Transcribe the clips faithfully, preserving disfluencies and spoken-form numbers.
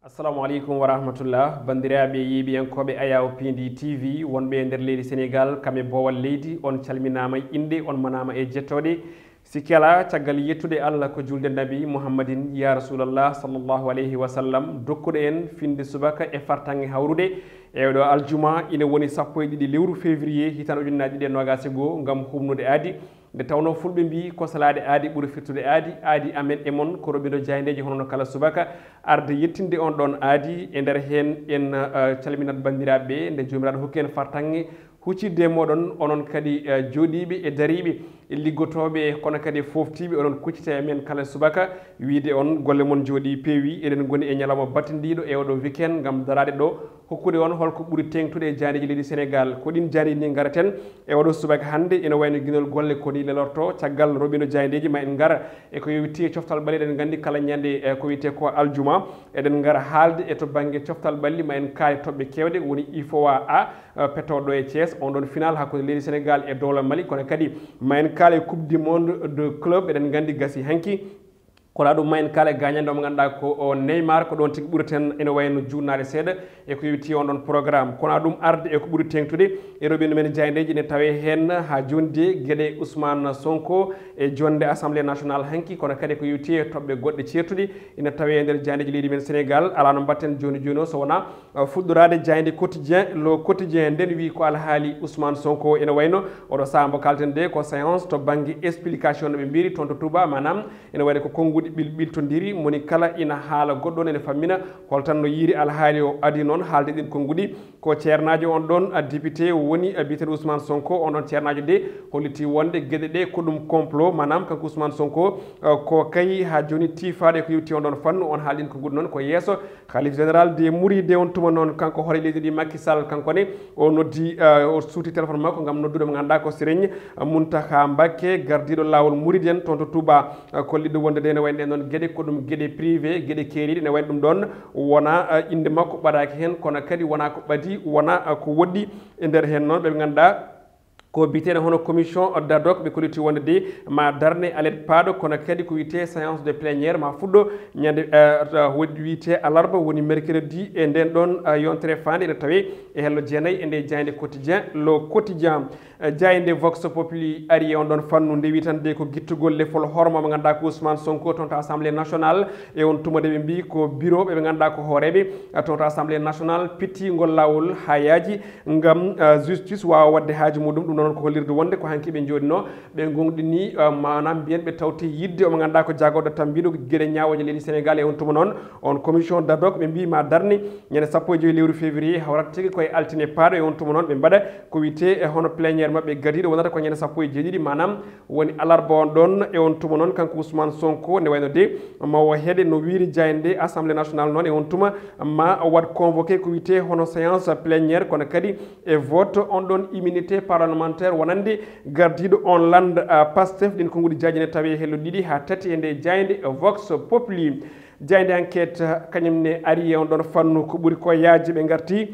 Assalamu aleykum wa rahmatullah. Banndiraaɓe yeeɓiyankooɓe Ayaw P D T V, wonɓe e nder leydi Senegaal, kam e boowal leydi, on calminaama e innde, on manaama e jettooɗe. Sikki alaa, caggal yettude Allah ko julde Nabi Muhammadin, ya Rasulallah, sallallahu alayhi wa sallam, dokkuɗo en finde subaka e fartaŋŋe hawrude e oɗo aljuma, ina woni sappo e ɗiɗi lewru février, hitaande ujunnaji ɗiɗi e noogaas e goo, ngam huɓnude aadi. Nde tawnoo fulɓe mbii, ko salaade aadi ɓuri firtude aadi, aadi amen e mon ko roɓindo jaayndeeji hono no kala subaka, arde yettinde on ɗon aadi. E nder heen en, eh, calminat banndiraaɓe ɓe, nde Joomiraaɗo hokki en fartaŋŋe huccitde e mooɗon, onon kadi, eh, jooɗiiɓe e dariiɓe, e liggotooɓe, kono kadi e fooftiiɓe, onon kuccite e men kala subaka, wiyde on golle mon njooɗii peewi. Eɗen ngoni e ñalawma battindiiɗo e oɗo weekend ngam daraade ɗo, hokkude on holko ɓuri teeŋtude e jaayndeeji leydi Senegaal. Ko ɗiin jaayndeeji ni ngareten e oɗo subaka hannde, ina wayno ginol golle ko ni lelorto. Caggal roɓindo jaayndeeji, ma en ngar e ko yowiti e coftal ɓalli. Eɗen nganndi kala ñande, eh, ko wiyetee ko aljuma, eɗen ngara haalde e to bannge coftal ɓalli, ma en kaale toɓɓe keewɗe, woni ifowa A, eh, petooɗo e Thiès, on ɗon final hakkunde leydi Senegaal e dowla Mali, kono kadi ma en kaale Coupe du Monde de Club, eɗen nganndi gasi hanki. Kono ɗum ma en kaale gaañannde mo ngannduɗaa ko o Neymar, ko ɗoon tigi ɓureten ene wayno juutnaade seeɗa e ko yowiti on ɗon programme. Kono ɗum arde e ko ɓuri teeŋtude e roɓindo men jaayndeeji, ene tawee heen haa jooni de geɗe Ousmane Sonko e jonnde Assemblée nationale hanki, kono kadi ko yowiti e toɓɓe goɗɗe ceertuɗe ina tawee e nder jaayndeeji leydi men Senegaal. Alaa no mbaɗten jooni jooni o so wonaa, uh, fuɗɗoraade jaaynde Quotidien, Le Quotidien, nden wii ko alhaali Ousmane Sonko ene wayno oɗo sahaa mbo kalten de ko séance to bannge explication no ɓe mbiri toon to Touba, maanaam ene wayno ko konnguɗi ɓil-, ɓiltondiri, moni kala ina haala goɗɗo on, ene fammina holtan no yiiri alhaali o. Adii noon haalde ɗin konnguɗi, ko ceernaajo on ɗon, a, député woni, a, biyeteeɗo Ousmane Sonko. On ɗon ceernaajo de holliti wonde geɗe ɗe ko ɗum complot, maanaam kanko Ousmane Sonko, a, ko kay haa jooni tiifaaɗo e ko yowiti on ɗon fannu. On haali ɗin konnguɗi noon ko yeeso Khalif général des Mourides. On tuma noon kanko hoore leydi ndi Macky Sall, kanko ne o noddi, a, o suuti téléphone makko ngam noddude mo ngannduɗaa ko Serigne Mountakha Mbacké, gardiiɗo laawol Mouride en toon to Touba, a, kolliɗo wonde de ene wayno ɗen noon geɗe ko ɗum geɗe privé, geɗe keeriiɗe, ene wayno ɗum ɗoon wona, a, innde makko ɓadaaki heen, kono kadi wona ko ɓadii, wona, a, ko woɗɗi. E nder heen noon ɓe ngannduɗaa ko biyeteeɗo hono commission d'ad hoc, ɓe kolliti wonde de ma darne alet paaɗo, kono kadi ko wiyetee séance de plénière ma fuɗɗo ñande, eh, eh, wiyetee alarba, woni mercredi, e nden ɗon, eh, yontere faande ene tawee e hello jeenayi e nde jaaynde Quotidien, Le Quotidien. Eh, jaaynde Vox Populi ari e on ɗon fannu, nde wi tan de ko gittugol lefol horma mo ngannduɗaa ko Ousmane Sonko toon to Assemblée nationale. E on tuma de ɓe mbii ko bureau ɓe ɓe ngannduɗaa ko hooreeɓe, eh, toon to Assemblée nationale, pittingol laawol haa yaaji ngam, eh, justice waawa waɗde haaju muɗum. Ɗum noon ko hollirde wonde ko hanki ɓe njooɗinoo, ɓe ngoongɗinii, eh, maanaam mbiyen ɓe tawti yiɗde omo ngannduɗaa ko jaagorɗo tambiiɗo geɗe ñaawooje leydi Senegaal. E on tuma noon, on commission d'ad hoc ɓe mbii ma darne ñande sappo e joyi lewru février, hawrata tigi ko e altine paaɗo. E on tuma noon ɓe mbaɗa ko wiyetee e hono plénière maɓɓe gadiiɗo, wonata ko ñande sappo e jeeɗiɗi, maanaam woni alarba on ɗon. E on tuma noon, kanko Ousmane Sonko, nde wayno de ma o heɗe no wiiri jaaynde Assemblée nationale noon, e on tuma ma o waɗ convoqué ko wiyetee hono séance plénière, kono kadi e vote on ɗon immunité parlementaire wonande gardiiɗo on lannda, a, Pastef. Ɗin konnguɗi jaaji ne tawee hello ɗiɗi haa tati e nde jaaynde Vox Populi. Jaaynde Enquête, a, kañum ne ari e on ɗon fannu, ko ɓuri ko yaaji ɓe ngarti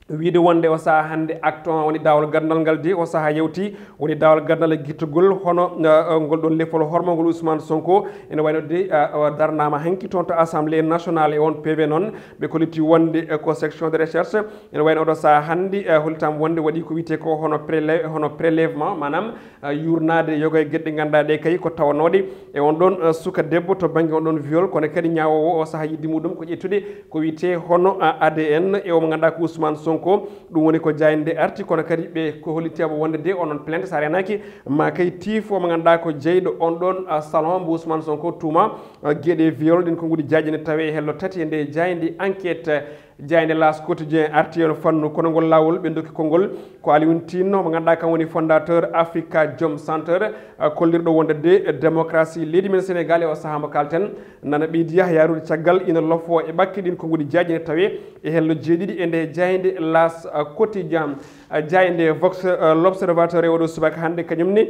wiide wonde o sahaa hannde acte on woni daawol gandal ngal de, o sahaa yawti woni daawol gandal e gittugol hono, eh, ngol ɗon lefol hormagol Ousmane Sonko. Ene wayno de, eh, o darnaama hanki toon to Assemblée nationale. E on P V noon ɓe kolliti wonde, eh, ko section de recherche. Ene wayno oɗo sahaa hannde, eh, hollitaama wonde waɗi ko wiyetee ko hono prélè-, hono prélèvement, maanaam, eh, yuurnaade yoga e geɗe ɗe ngannduɗaa ɗe kay ko tawanooɗe e on ɗon, eh, suka debbo to bannge on ɗon viol, kono kadi ñaawoowo o sahaa yidde muɗum ko ƴettude ko wiyetee hono, eh, A D N e o mo ngannduɗaa ko Ousmane Sonko. Ɗum woni ko jaaynde arti, kono kadi ɓe ko hollitiyaama wonde de on ɗon plainte, so a reenaaki ma kay tiifo mo ngannduɗaa ko jeyɗo on ɗon, eh, salon mbo Ousmane Sonko tuuma, eh, geɗe viol. Ɗin konnguɗi jaaji ne tawee e hello tati e nde jaaynde Enquête. Jaaynde L'As Quotidien arti e on fannu, kono ngol laawol ɓe ndokki konngol ko Alioune Tine, mo ngannduɗaa kam woni fondateur Africa Jom Center, a, kollirɗo wonde de démocratie leydi men Senegaal e o sahaa mo kalten nana ɓeydi yah yaarude caggal ina lofoo e ɓakki. Ɗin konnguɗi jaaji ne tawee e hello jeeɗiɗi e nde jaaynde L'As, a, Quotidien. A, jaaynde Vox, a, L'Observateur e oɗo subaka hannde kañum ne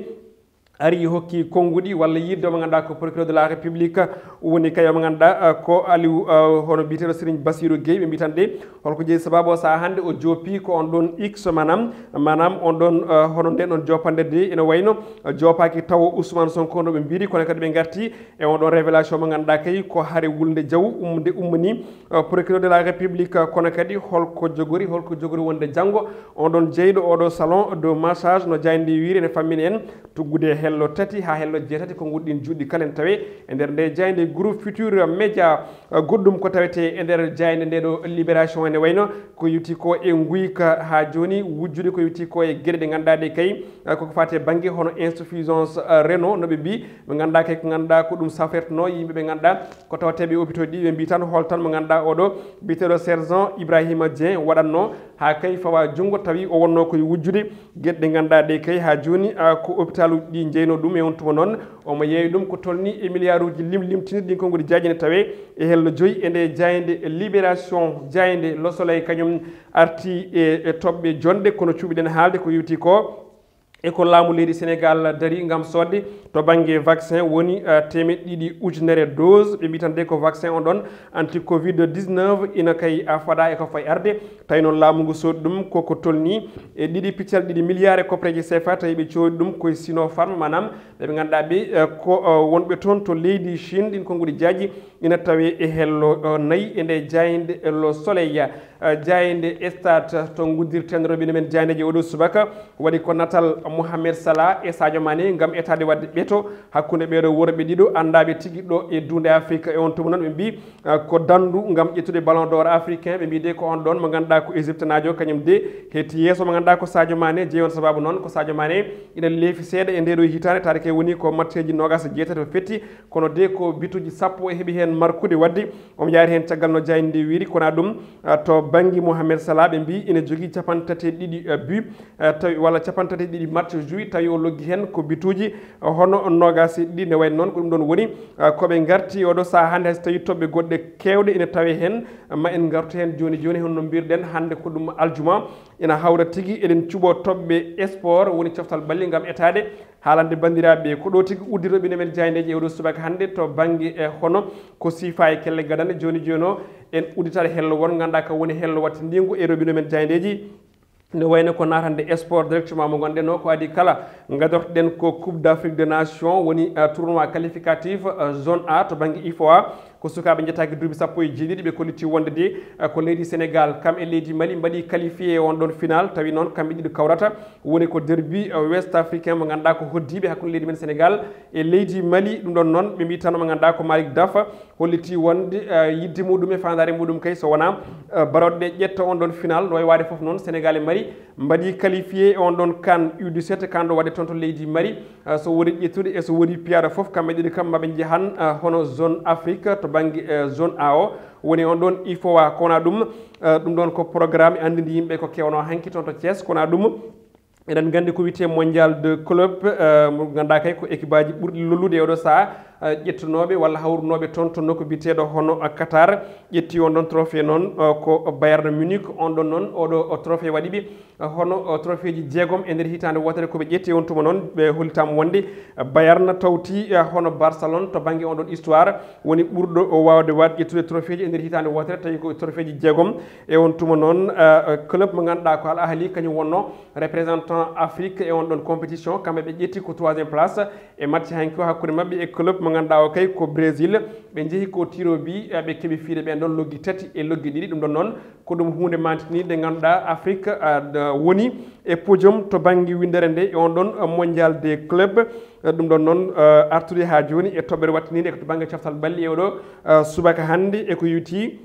ari hokki konnguɗi walla yiɗde mo ngannduɗaa ko procureur de la République woni kay mo ngannduɗaa ko Aliou, hono biyeteeɗo Serigne Bassirou Gueye, ɓe mbiyi tan de holko jeyi sababu o sahaa hannde o joopi ko on ɗon X, maanaam maanaam on ɗon, hono nden ɗon joopande de ene wayno joopaaki tawo Ousmane Sonko no ɓe mbiri, kono kadi ɓe ngarti e on ɗon révélation mo ngannduɗaa kay ko hare wulnde jaw um nde ummani procureur de la République, kono kadi holko jogori holko jogori wonde janngo on ɗon jeyɗo oɗo salon de massage no jaaynde wiiri ene fammini en tuggude hello tati haa hello jeetati ko nguɗɗin juuɗi kala en tawe e nder nde jaaynde groupe Futur Média. Goɗɗum ko tawete e nder jaaynde nde ɗo Libération ene wayno ko yewti ko e nguyka haa jooni wujjude ko yewti ko e geɗe ɗe ngannduɗaa ɗe kay koko faati e bannge hono insuffisance rénal no ɓe mbi ɓe ngannduɗaa kay ko ngannduɗaa ko ɗum safertano yimɓe ɓe ngannduɗaa ko tawateeɓe e hôpitaux ɗi ɓe mbi tan hol tan mo ngannduɗaa oɗo biyeteeɗo sergent Ibrahima Dieng waɗatno haa kay fawa junngo tawi o wonno koye wujjude geɗe ɗe ngannduɗaa ɗe kay haa jooni ko hôpitaluji ɗi jeyno ɗum e on tuma noon omo yeeya ɗum ko tolni e milliarduji limlimtinirɗi ɗin konnguɗi jaaji ne tawe e hello joyi e nde jaaynde Libération, jaaynde Le Soleil kañum arti e e toɓɓe jonɗe kono cuuɓiɗen haalde ko yewti ko e ko laamu leydi Sénégal dari ngam soodde to bannge vaccin woni teemeɗɗe ɗiɗi ujunere dose ɓe mbiyi tan de ko vaccin on ɗon anti covid dix-neuf ina kay fada e ko fayi arde tawi noon laamu ngu soodi ɗum koko tolni e ɗiɗi piccal ɗiɗi milliards e koppareeje C F A tawi ɓe coodi ɗum koye Sinopharm maanaam ɓe ɓe ngannduɗaa ɓe ko wonɓe toon to leydi Chine ɗin konnguɗi jaaji ina tawe e hello nayi e nde jaaynde Le Soleil. Jaaynde Stade to nguddirten robinet men jaayndeeji oɗo subaka waɗi ko natal Mohamed Salah e Sadio Mané ngam etaade waɗde ɓeto hakkunde ɓeeɗo worɓe ɗiɗo anndaaɓe tigi ɗo e duunde Afrique e on tuma noon ɓe mbi ko danndu ngam ƴettude ballon d'or africain ɓe mbi de ko on ɗon mo ngannduɗaa ko égyptenaajo kañum de hetti yeeso mo ngannduɗaa ko Sadio Mané jeyi on sababu noon ko Sadio Mané ina leefi seeɗa e ndeɗo hitaande taade kay woni ko matcheji nogas e jeetati o fetti kono de ko bituji sappo o heɓi heen markude waɗde omo yaari heen caggal no jaaynde nde wiiri kona ɗum to bannge Mohamed Salah ɓe mbi ina jogii capanɗe tati e ɗiɗi but tawi walla capanɗe tati e ɗiɗi match joué tawi o loggi heen ko bituji hono nogas e ɗiɗi nde wayno noon ko ɗum ɗon woni ko ɓe ngarti oɗo sahaa hannde hay so tawi toɓɓe goɗɗe keewɗe ina tawe heen ma en ngartu heen jooni jooni hono no mbirɗen hannde ko ɗum aljuma ina hawra tigi eɗen cuɓo toɓɓe sport woni coftal balli ngam etaade haalande banndiraaɓe ko ɗo tigi uddi robinet men jaayndeeji e oɗo subaka hannde to bannge e hono ko siifa e kelle gadane jooni jooni o en udditaade hello won ngannduɗaa kam woni hello wattindingo e robinet men jaayndeeji nde wayno ko naatande sport directement mo ngonɗen o ko adi kala gadortoɗen ko coupe d'Afrique de nation woni tournoi qualificatif zone A to bannge ifoa ko sukaaɓe njetaaki duuɓi sappo e jeeɗiɗi ɓe kolliti wonde de ko leydi Sénégal kam e leydi Mali mbaɗi qualifié e on ɗon final tawi noon kamɓe ɗiɗo kawrata woni ko derbi ouest africain mo ngannduɗaa ko hoddiiɓe hakkunde leydi men Sénégal e leydi Mali ɗum ɗon noon ɓe mbi tan mo ngannduɗaa ko Malick Dafa holliti wonde yidde muɗum e faandaare muɗum kay so wonaa baroɗe ƴetta on ɗon final no wayi waade fof noon Sénégal e Mali mbaɗi qualifié e on ɗon kan U dix-sept kan ɗo waɗe toon to leydi Mali so woni ƴettude e so woni piyaɗo fof kamɓe ɗiɗi kam maɓe njahan hono zone Afrique to bannge zone A o woni on ɗon ifoa kona ɗum ɗum ɗon ko programme e anndinde yimɓe ko kewno hanki toon to Thiès kona ɗum eɗen nganndi ko wiyetee mondial de club mo ngannduɗaa kay ko équipe aji ɓurɗi lollude e oɗo sahaa ƴettunooɓe walla hawrunooɓe toon to nokku biyeteeɗo hono Qatar ƴetti on ɗon trophée noon ko Bayern Munich on ɗon noon oɗo trophée waɗi ɓe hono trophée ji jeegom e nder hitaande wootere ko ɓe ƴetti on tuma noon ɓe hollitaama wonde Bayern tawti hono Barcelone to bannge on ɗon histoire woni ɓurɗo o waawde waɗ ƴettude trophée ji e nder hitaande wootere tawi ko trophée ji jeegom e on tuma noon club mo ngannduɗaa ko Al Ahli kañum wonno représentant Afrique e on ɗon compétition kamɓe ɓe ƴetti ko troisième place e match hanki o hakkunde maɓɓe e club mo ngannduɗaa o kay ko Brésil ɓe njehi ko tiro bi ɓe keɓi fiide ɓen ɗon loggi tati e loggi ɗiɗi ɗum ɗon noon ko ɗum huunde mantiniinde ngannduɗaa Afrique woni e podium to bannge winndere nde e on ɗon mondial des club ɗum ɗon noon artude haa jooni e toɓɓere wattiniinde ko to bannge coftal balli e oɗo subaka hannde e ko yuti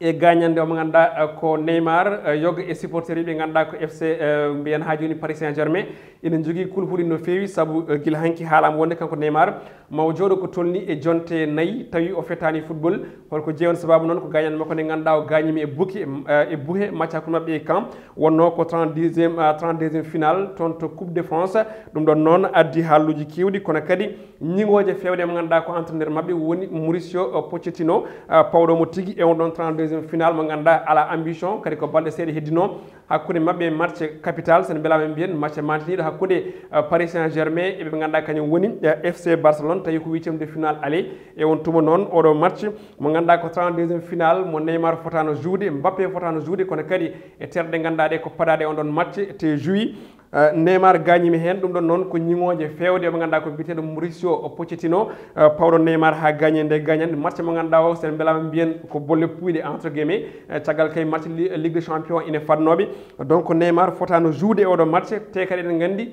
e gañande omo ngannduɗaa ko Neymar yoga e supporter ɓe ngannduɗaa ko F C mbiyen haa jooni Paris Saint-Germain ina jogii kulhuli no feewi sabu gila hanki haalaama wonde kanko Neymar Mawo jooɗo ko tolni e jonte nayi, tawi o fetaani football. Holko jeyi on? Sababu noon ko gaañan makko nde ngannduɗaa o gaañimi e buki, e, e buhe, match hakkunde maɓɓe e Caen. Wonnoo ko trente-deuxième, ah, trente-deuxième final toon to Coupe de France. Ɗum ɗoon noon addi haalluuji keewɗi, kono kadi ñiŋooje feewɗe mo ngannduɗaa ko entraîneur maɓɓe woni Mauricio, ah, Pochettino, ah, pawɗo mo tigi e on ɗoon trente-deuxième final mo ngannduɗaa alaa ambition, kadi ko balɗe seeɗa heddinoo hakkunde maɓɓe e match capital, so en mbelaama mbiyen match maantiniiɗo hakkunde, eh, Paris Saint-Germain e ɓe ngannduɗaa kañum woni, eh, F C Barcelone, tawi ko huitième de finale aller. E on tuma noon, oɗo match mo ngannduɗaa ko trente-deuxième finale mo Neymar fotaano jouer, Mbappé fotaano jouer, kono kadi e terɗe ngannduɗaa ɗe ko paɗaaɗe on ɗon match te jouer. Eh, Neymar gaañiima heen, ɗum ɗon noon ko ñiŋooje feewde mo ngannduɗaa ko biyeteeɗo Mauricio Pochettino, eh, pawɗo Neymar haa gaañi e nde gaañan. Match mo ngannduɗaa o, so en mbelaama mbiyen ko bolle puuyɗe, entre guillemets, eh, caggal kay match li-, Ligue des Champions ina fadnooɓe. Donc Neymar fotaano jouer e oɗo match, te kadi eɗen nganndi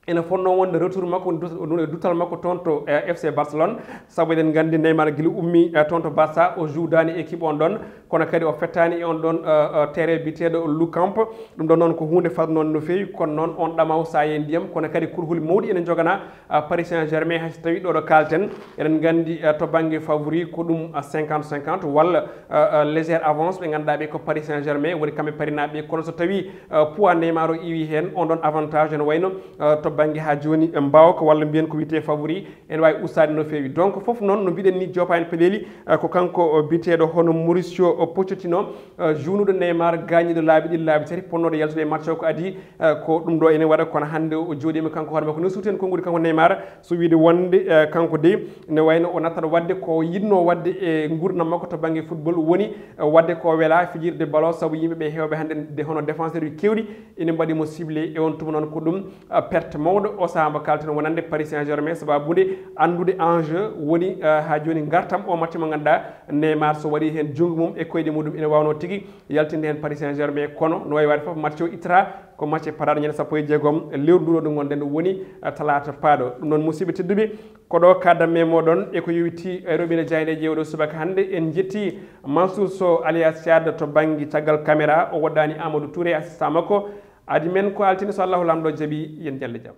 ene fotnoo wonde retour makko, dut-, e dutal makko toon to, eh, F C Barcelone, sabu eɗen nganndi Neymar gila ummi, eh, toon to Barça, o joudaani équipe on ɗon, kono kadi o fettaani e on ɗon, eh, eh, terrain biyeteeɗo Nou Camp. Ɗum ɗon noon ko huunde fadnoonde no feewi, kono noon on ɗamaw saayi e ndiyam, kono kadi kurhuli mawɗi ene njogana, ah, Paris Saint-Germain, hay so tawii ɗo ɗo kaalten, eɗen nganndi, ah, to bannge favori ko ɗum, ah, cinquante cinquante walla, ah, ah, légère avance ɓe ngannduɗaa ɓe ko Paris Saint-Germain, woni kamɓe parinaaɓe ɓe. Kono so tawii, ah, poids Neymar o iwi heen, on ɗon avantage ene wayno, ah, to bannge haa jooni, eh, mbaawka walla mbiyen ko wiyetee favori, ene waawi ustaade no feewi. Donc fof noon no mbiɗen ni, joopa en peɗeeli, eh, ko kanko, o biyeteeɗo hono Mauricio, o Pochettino, eh, juunuɗo Neymar gaañiiɗo laabi ɗiɗi, laabi tati, potnooɗo yaltude e match o ko adii, eh, ko ɗum ɗo ene waɗa, kono hannde o jooɗiima kanko hoore makko. No suuti en konnguɗi kanko Neymar, so wiide wonde, eh, kanko de ne wayno o nattat waɗde ko yiɗnoo waɗde e nguurndam makko to bannge football, woni, eh, waɗde ko wela fijirde ballon, sabu yimɓe ɓe heewɓe hannde de hono défenseur uji keewɗi ina mbaɗi mo ciblé, e on tuma noon ko ɗum, ah, perte mawɗo o sahaa mo kaalten wonande Paris Saint-Germain, sababude anndude enjeu woni, ah, haa jooni ngartam o match mo ngannduɗaa Neymar so waɗi heen junngo mum e koyɗe muɗum ina waawnoo tigi yaltinde heen Paris Saint-Germain, kono no wayi waade fof match o ittata ko match paɗaaɗo ñande sappo e jeegom lewru ndu ɗo ndu ngonɗen, ɗum woni, ah, talaata paaɗo. Ɗum noon musidɓe tedduɓe, ko ɗo kaaddanmi e mooɗon e ko yowitii e roɓine jaaynde ƴeewɗo subaka hannde. En njetti Mansour Sow alias Thiat to bannge caggal caméra, o woɗɗaani Amadou Touré assistant makko. Adi men ko altine so Allahu Laamɗo jaɓi, yen jalle jam.